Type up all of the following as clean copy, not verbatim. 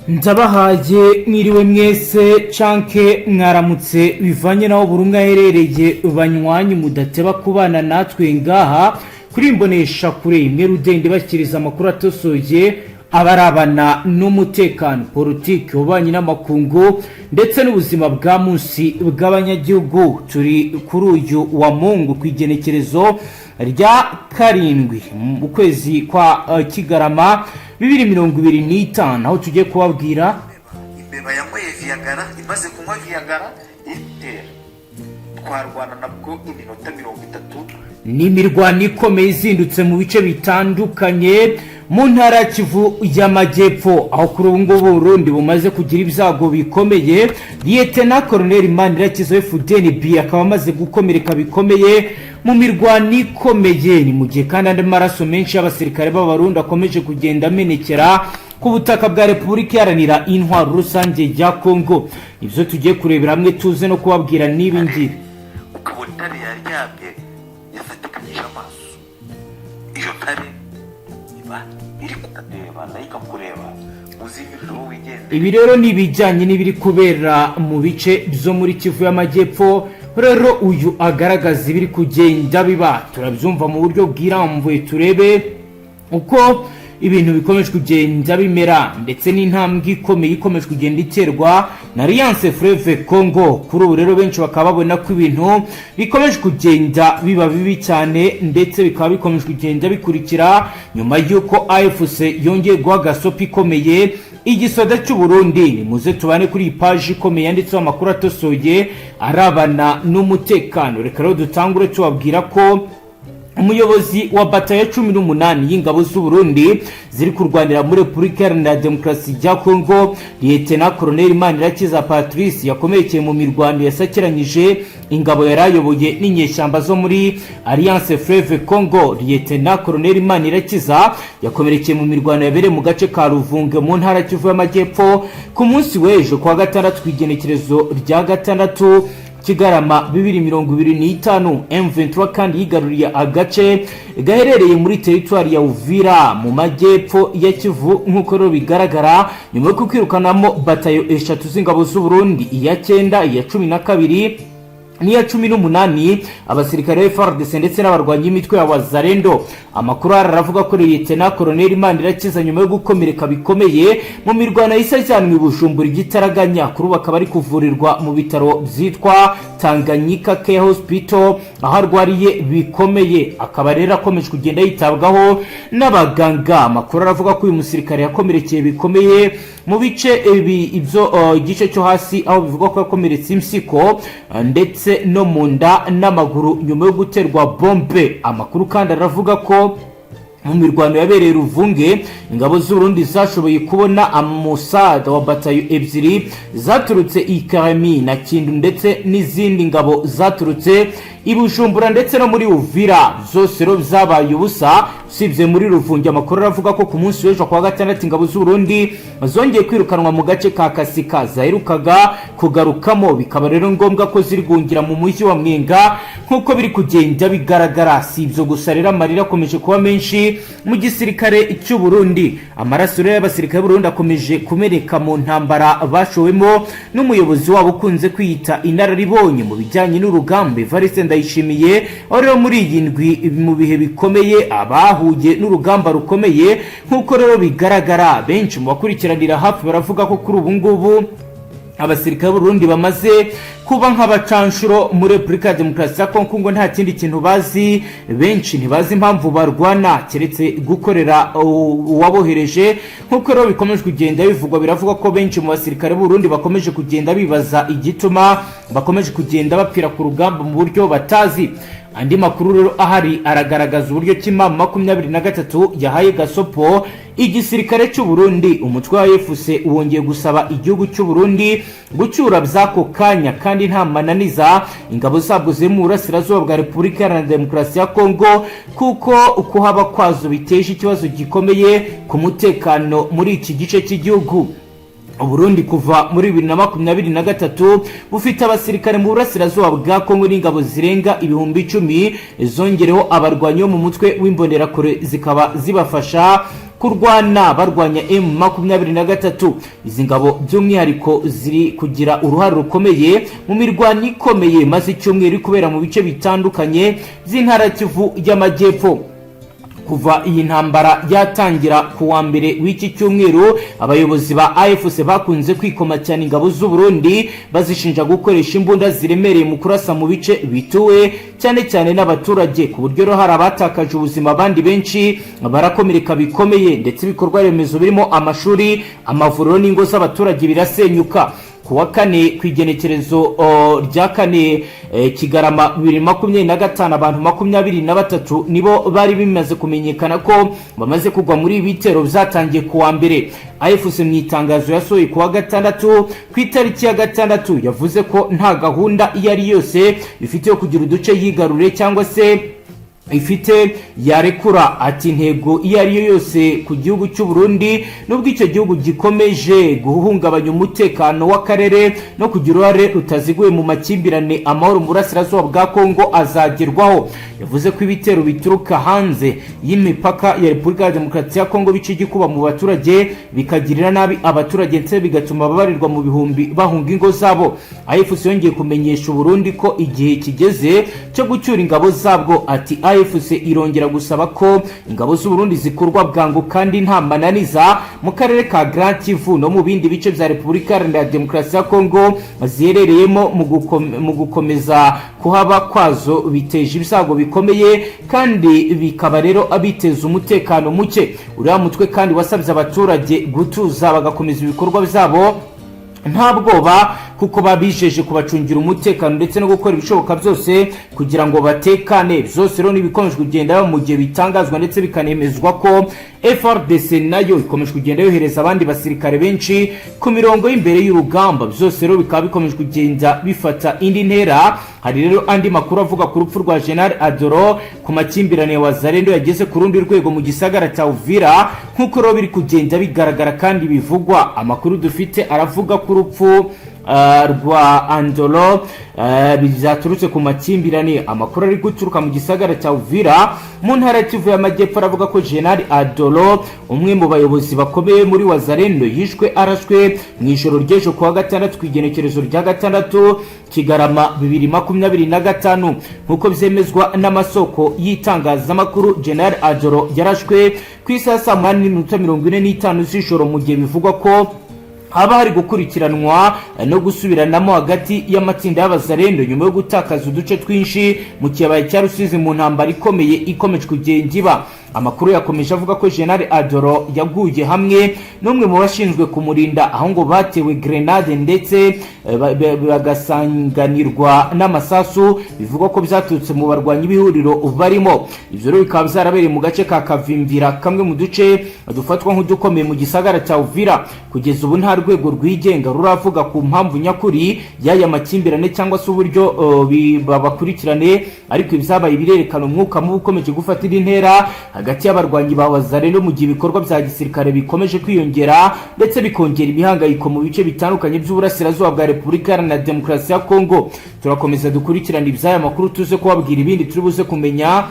Ndabahaye mwiriwe mwese canke mwaramutse, bivanye naho buri umwe aherereye. Banywanyi mudateba kubana natwe ngaha kuri Imbonesha Kure imwe rudende, bashyikiriza amakuru atosoye abarabana n'umutekano, politiki, ububanyi n'amakungu ndetse n'ubuzima bwa munsi bw'abanyagihugu. Turi kuri uyu wa Mungu ku igenekerezo rya 7 mu kwezi kwa Kigarama 2025, aho tugiye kubabwira Imbeba yanyweye Viagra, imaze kunywa Viagra itera twarwana nabwo iminota 30. Ni imirwano ikomeye izindutse mu bice bitandukanye mu ntara ya Kivu y'Amajyepfo, aho kuri ubu ngubu Burundi bumaze kugira ibyago bikomeye. Liyetena Koroneli Manirakiza FDNB akaba amaze gukomereka bikomeye mu mirwano ikomeye. Ni mu gihe kandi andi maraso menshi y'abasirikare b'Abarundi akomeje kugenda amenekera ku butaka bwa Repubulika Iharanira Intwaro Rusange ya Kongo. Ibyo tugiye kurebera hamwe, tuze no kubabwira n'ibi ngibi. Ukabona intare yaryamye, yafatikanyije amaso. Iyo ntare iba iri kukureba, nayo ikakureba. Uzimirire wowe wigendere. Ibi rero ni ibijyanye n'ibiri kubera mu bice byo muri Kivu y'Amajyepfo. Rero uyu agaragaza ibiri kugenda biba, turabyumva mu buryo bwirambuye, turebe uko ibintu bikomeje kugenda bimera, ndetse n'intambwe ikomeye ikomeje kugenda iterwa na Alliance Fleuve Congo. Kuri ubu rero benshi bakaba babona ko ibintu bikomeje kugenda biba bibi cyane, ndetse bikaba bikomeje kugenda bikurikira nyuma y'uko AFC yongeye guha gasopo ikomeye igisoda cy'u Burundi. Ni muze tubane kuri iyi paji ikomeye yanditseho amakuru atosoye arabana n'umutekano. Reka rero dutangure tubabwira ko umuyobozi wa batayo 18 y'ingabo z'u Burundi ziri kurwanira muri Repubulika Iharanira Demokarasi ya Kongo, Liyetena Koroneli Manirakiza Patrice, yakomerekeye mu mirwano yasakiranyije ingabo yari ayoboye n'inyeshyamba zo muri Alliance Fleuve Congo. Liyetena Koroneli Manirakiza yakomerekeye mu mirwano yabereye mu gace ka Ruvunge mu ntara Kivu y'Amajyepfo ku munsi w'ejo kuwa gatandatu, ku igenekerezo rya 6 Kigarama 2025. M23 kandi yigaruriye agace gaherereye muri teritwari ya Uvira mu majyepfo ya Kivu, nk'uko rero bigaragara, nyuma yo kwirukanamo batayo eshatu z'ingabo z'u Burundi, iya cyenda, iya 12 n'iya 18, abasirikare ba FARDC ndetse n'abarwanyi b'imitwe ya Wazalendo. Amakuru aravuga ko Liyetena Koroneli Manirakiza, nyuma yo gukomereka bikomeye mu mirwano, yahise ajyanwa i Bujumbura igitaraganya. Kuri ubu akaba ari kuvurirwa mu bitaro byitwa Tanganyika Care Hospital, aho arwariye bikomeye, akaba rero akomeje kugenda yitabwaho n'abaganga. Amakuru aravuga ko uyu musirikare yakomerekeye bikomeye mu bice ibi ibyo igice cyo hasi, aho bivugwa ko yakomeretse impyiko ndetse no mu nda n'amaguru nyuma yo guterwa bombe. Amakuru kandi aravuga ko mu mirwano yabereye Ruvunge, ingabo z'Uburundi zashoboye kubona amusada wa batayo ebyiri zaturutse i Karemi na Kindu, ndetse n'izindi ngabo zaturutse i Bujumbura ndetse no muri Uvira. Zose rero zabaye ubusa usibye muri Ruvunge. Amakuru aravuga ko ku munsi w'ejo kuwa gatandatu, ingabo z'Uburundi zongeye kwirukanwa mu gace ka Kasika zaherukaga kugarukamo, bikaba rero ngombwa ko ziri guhungira mu mujyi wa Mwenga, nk'uko biri kugenda bigaragara. Si ibyo gusa rero, amarira akomeje kuba menshi mu gisirikare cy'u Burundi. Amaraso rero y'abasirikare b'Uburundi akomeje kumeneka mu ntambara bashowemo n'umuyobozi wabo ukunze kwiyita inararibonye mu bijyanye n'urugamba, Evariste Ndayishimiye, aho rero muri iyi ndwi, mu bihe bikomeye, abahuye n'urugamba rukomeye. Nk'uko rero bigaragara, benshi mu bakurikiranira hafi baravuga ko kuri ubu ngubu abasirikare b'Uburundi bamaze kuba nk'abacanshuro muri Repubulika ya Demokarasi ya Kongo, ngo nta kindi kintu bazi. Benshi ntibazi impamvu barwana keretse gukorera uwabohereje. Nk'uko rero bikomeje kugenda bivugwa, biravuga ko benshi mu basirikare b'Uburundi bakomeje kugenda bibaza igituma bakomeje kugenda bapfira ku rugamba mu buryo batazi. Andi makuru rero ahari aragaragaza uburyo ki M23 yahaye gasopo igisirikare cy'u Burundi. Umutwe wa AFC wongeye gusaba igihugu cy'u Burundi gucyura by'ako kanya kandi nta mananiza ingabo zabwo ziri mu burasirazuba bwa Repubulika Iharanira Demokarasi ya Kongo, kuko kuhaba kwazo biteje ikibazo gikomeye ku mutekano muri iki gice cy'igihugu. Uburundi kuva muri 2023 bufite abasirikare mu burasirazuba bwa Kongo n'ingabo zirenga 10,000, zongereho abarwanyi bo mu mutwe w'Imbonerakure zikaba zibafasha. Kurwana barwanya M23. Izi ngabo by'umwihariko ziri kugira uruhare rukomeye mu mirwano ikomeye maze icyumweru iri kubera mu bice bitandukanye by'intara Kivu y'Amajyepfo. Kuva iyi ntambara yatangira ku wa mbere w'iki cyumweru, abayobozi ba AFC bakunze kwikoma cyane ingabo z'u Burundi, bazishinja gukoresha imbunda ziremereye mu kurasa mu bice bituwe cyane cyane n'abaturage, ku buryo rero hari abatakaje ubuzima, abandi benshi barakomereka bikomeye, ndetse ibikorwa remezo birimo amashuri, amavuriro n'ingo z'abaturage birasenyuka. Ku wa kane, ku igenekerezo rya 4 Kigarama 2025, abantu 23 nibo bari bimaze kumenyekana ko bamaze kugwa muri ibi bitero byatangiye ku wa mbere. AFC mu itangazo yasohoye ku wa gatandatu, ku itariki ya 6, yavuze ko nta gahunda iyo ari yose ifite yo kugira uduce yigaruriye cyangwa se ifite yarekura. Ati: "Intego iyo ari yo yose ku gihugu cy'u Burundi, nubwo icyo gihugu gikomeje guhungabanya umutekano w'akarere no kugira uruhare rutaziguye mu makimbirane, amahoro mu burasirazuba bwa Kongo azagerwaho." Yavuze ko ibitero bituruka hanze y'imipaka ya Repubulika ya Demokarasi ya Kongo bica igikuba mu baturage, bikagirira nabi abaturage, ndetse bigatuma ababarirwa mu bihumbi bahunga ingo zabo. AFC yongeye kumenyesha Uburundi ko igihe kigeze cyo gucyura ingabo zabwo. Ati: "AFC irongera gusaba ko ingabo z'u Burundi zikurwa bwangu kandi nta mananiza mu karere ka Grand Kivu no mu bindi bice bya Repubulika Iharanira Demokarasi ya Kongo ziherereyemo. Mu gukomeza kuhaba kwazo biteje ibyago bikomeye kandi bikaba rero biteza umutekano muke." Uriya mutwe kandi wasabye abaturage gutuza, bagakomeza ibikorwa byabo nta bwoba, kuko babijeje kubacungira umutekano ndetse no gukora ibishoboka byose kugira ngo batekane. Byose rero n'ibikomeje kugenda mu gihe bitangazwa ndetse bikanemezwa ko FARDC nayo ikomeje kugenda yohereza abandi basirikare benshi ku mirongo y'imbere y'urugamba. Byose rero bikaba bikomeje kugenda bifata indi ntera. Hari rero andi makuru avuga ku rupfu rwa General Adoro, ku makimbirane ya Wazalendo yageze ku rundi rwego mu gisagara cya Uvira, nk'uko rero biri kugenda bigaragara kandi bivugwa. Amakuru dufite aravuga ko urupfu rwa Andolo byaturutse ku makimbirane. Amakuru ari guturuka mu gisagara cya Uvira mu ntara ya Kivu y'Amajyepfo aravuga ko General Adolo, umwe mu bayobozi bakomeye muri Wazalendo, yishwe arashwe mu ijoro ry'ejo kuwa gatandatu, ku igenekerezo rya 6 Kigarama 2025. Nk'uko byemezwa n'amasoko y'itangazamakuru, General Adolo yarashwe ku isaha saa 8:45 z'ijoro, mu gihe bivugwa ko haba hari gukurikiranwa no gusubiranamo hagati y'amatsinda y'Abazarendo nyuma yo gutakaza uduce twinshi mu kibaya cya Rusizi mu ntambara ikomeye ikomeje kugenda iba. Amakuru yakomeje avuga ko General Adoro yaguye hamwe n'umwe mu bashinzwe kumurinda, aho ngo batewe grenade ndetse bagasanganirwa n'amasasu bivugwa ko byaturutse mu barwanyi b'ihuriro barimo. Ibyo rero bikaba byarabereye mu gace ka Kavimvira, kamwe mu duce dufatwa nk'udukomeye mu gisagara cya Uvira. Kugeza ubu nta rwego rwigenga ruravuga ku mpamvu nyakuri y'aya makimbirane cyangwa se uburyo babakurikirane, ariko ibyabaye birerekana umwuka mubi ukomeje gufata indi ntera hagati y'abarwanyi ba Wazalendo, mu gihe ibikorwa bya gisirikare bikomeje kwiyongera ndetse bikongera imihangayiko mu bice bitandukanye by'uburasirazuba bwa Repubulika Iharanira Demokarasi ya Kongo. Turakomeza dukurikirana iby'aya makuru, tuze kubabwira ibindi turi buze kumenya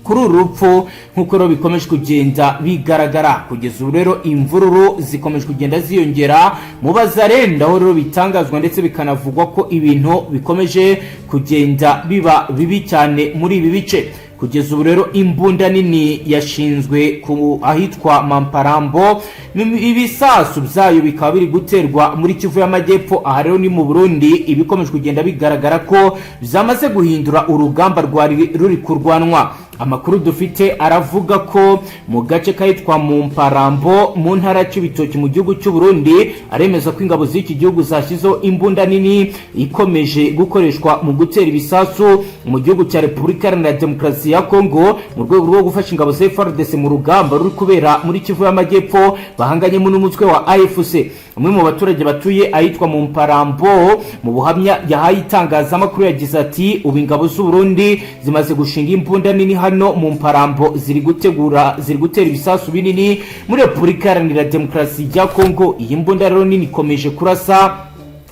kuri uru rupfu. Nk'uko rero bikomeje kugenda bigaragara, kugeza ubu rero imvururu zikomeje kugenda ziyongera mu Bazarenda, aho rero bitangazwa ndetse bikanavugwa ko ibintu bikomeje kugenda biba bibi cyane muri ibi bice. Kugeza ubu rero imbunda nini yashinzwe ku ahitwa Mamparambo, ibisasu byayo bikaba biri guterwa muri Kivu y'Amajyepfo. Aha rero ni mu Burundi. Ibikomeje kugenda bigaragara ko byamaze guhindura urugamba rwari ruri kurwanwa. Amakuru dufite aravuga ko mu gace kahitwa mu Mparambo mu ntara ya Cibitoki mu gihugu cy'u Burundi, aremeza ko ingabo z'iki gihugu zashyizeho imbunda nini ikomeje gukoreshwa mu gutera ibisasu mu gihugu cya Repubulika Iharanira Demokarasi ya Kongo, mu rwego rwo gufasha ingabo za FARDC mu rugamba ruri kubera muri Kivu y'Amajyepfo bahanganyemo n'umutwe wa AFC. Umwe mu baturage batuye ahitwa mu Mparambo, mu buhamya yahaye itangazamakuru, yagize ati: "Ubu ingabo z'u Burundi zimaze gushinga imbunda nini hano mu Mparambo, ziri gutegura, ziri gutera ibisasu binini muri Repubulika Iharanira Demokarasi ya Kongo. Iyi mbunda rero nini ikomeje kurasa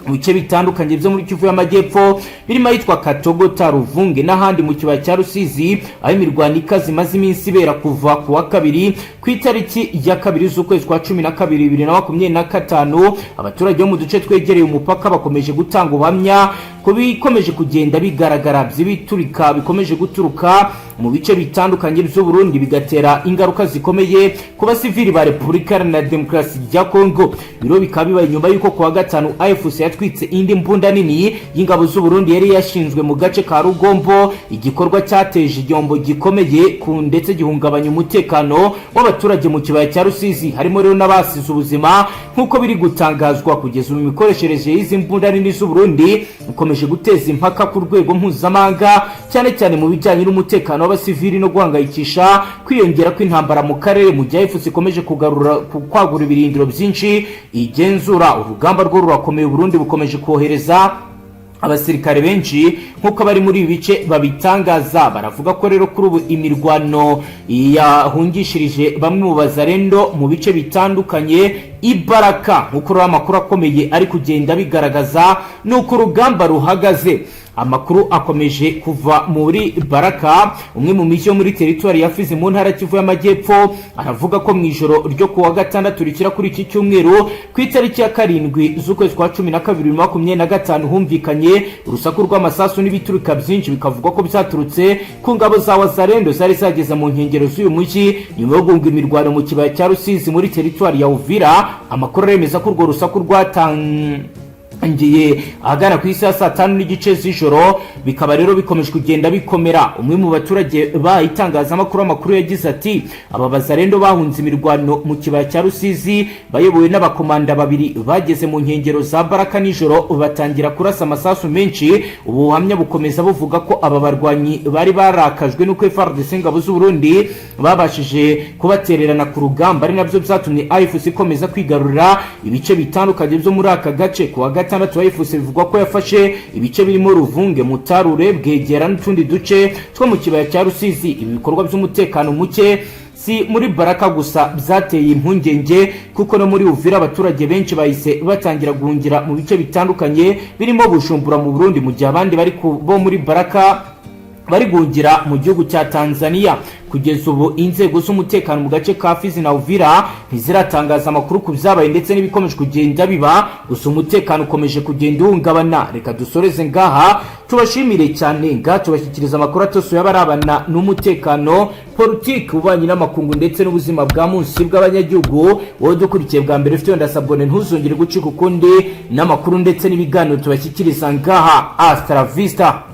Mu bice bitandukanye byo muri Kivu y'Amajyepfo, birimo ahitwa Katogota, Ruvunge n'ahandi mu kibaya cya Rusizi, aho imirwano ikaze imaze iminsi ibera kuva ku wa kabiri, ku itariki ya 2 z'ukwezi kwa 12 2025, abaturage bo mu duce twegereye umupaka bakomeje gutanga ubuhamya ku bikomeje kugenda bigaragara by'ibiturika bikomeje guturuka mu bice bitandukanye by'u Burundi, bigatera ingaruka zikomeye ku basivili ba Repubulika Iharanira Demokarasi ya Kongo. Biro bikaba bibaye nyuma y'uko ku wa gatanu AFC yatwitse indi mbunda nini y'ingabo z'u Burundi yari yashinzwe mu gace ka Rugombo, igikorwa cyateje igihombo gikomeye ku ndetse gihungabanya umutekano w'abaturage mu kibaya cya Rusizi, harimo rero n'abasize ubuzima nk'uko biri gutangazwa. Kugeza ubu imikoreshereze y'izi mbunda nini z'u Burundi ikomeje guteza impaka ku rwego mpuzamahanga, cyane cyane mu bijyanye n'umutekano w'abasivili no guhangayikisha kwiyongera kw'intambara mu karere, mu gihe AFC ikomeje kugarura kwagura ibirindiro byinshi igenzura. Urugamba rwo rurakomeye. Burundi bukomeje kohereza abasirikare benshi nk'uko abari muri ibi bice babitangaza. Baravuga ko rero kuri ubu imirwano yahungishirije bamwe mu bazarendo mu bice bitandukanye ibaraka, nk'uko rero amakuru akomeye ari kugenda bigaragaza n'uko urugamba ruhagaze. Amakuru akomeje kuva muri Baraka, umwe mu mijyi yo muri teritwari ya Fizi mu ntara Kivu y'Amajyepfo, aravuga ko mu ijoro ryo kuwa gatandatu rikira kuri iki cyumweru, ku itariki ya 7 z'ukwezi kwa 12 2025, humvikanye urusaku rw'amasasu n'ibiturika byinshi, bikavugwa ko byaturutse ku ngabo za Wazarendo zari zageze mu nkengero z'uyu mujyi nyuma yo guhunga imirwano mu kibaya cya Rusizi muri teritwari ya Uvira. Amakuru aremeza ko urwo rusaku rwatangiye ahagana ku isaha saa 5:30 z'ijoro, bikaba rero bikomeje kugenda bikomera. Umwe mu baturage bahaye itangazamakuru amakuru yagize ati: "Aba bazarendo bahunze imirwano mu kibaya cya Rusizi bayobowe n'abakomanda babiri, bageze mu nkengero za Baraka nijoro batangira kurasa amasasu menshi." Ubu buhamya bukomeza buvuga ko aba barwanyi bari barakajwe n'uko FARDC, ingabo z'u Burundi, babashije kubatererana ku rugamba, ari nabyo byatumye AFC ikomeza kwigarurira ibice bitandukanye byo muri aka gace. Ku wa gatandatu, AFC bivugwa ko yafashe ibice birimo Ruvunge, Mutarure, Bwegera n'utundi duce two mu kibaya cya Rusizi. Ibi bikorwa by'umutekano muke si muri Baraka gusa byateye impungenge, kuko no muri Uvira abaturage benshi bahise batangira guhungira mu bice bitandukanye birimo Bujumbura mu Burundi, mu gihe abandi bari bo muri Baraka bari guhungira mu gihugu cya Tanzania. Kugeza ubu inzego z'umutekano mu gace ka Fizi na Uvira ntiziratangaza amakuru ku byabaye ndetse n'ibikomeje kugenda biba, gusa umutekano ukomeje kugenda uhungabana. Reka dusoreze ngaha, tubashimire cyane. Ngaha tubashyikiriza amakuru atosoye abarabana n'umutekano, politiki, ububanyi n'amakungu ndetse n'ubuzima bwa munsi bw'abanyagihugu. Wowe dukurikiye bwa mbere, ufite wenda s'abonner, ntuzongere gucika ukundi n'amakuru ndetse n'ibiganiro tubashyikiriza ngaha. Hasta la vista.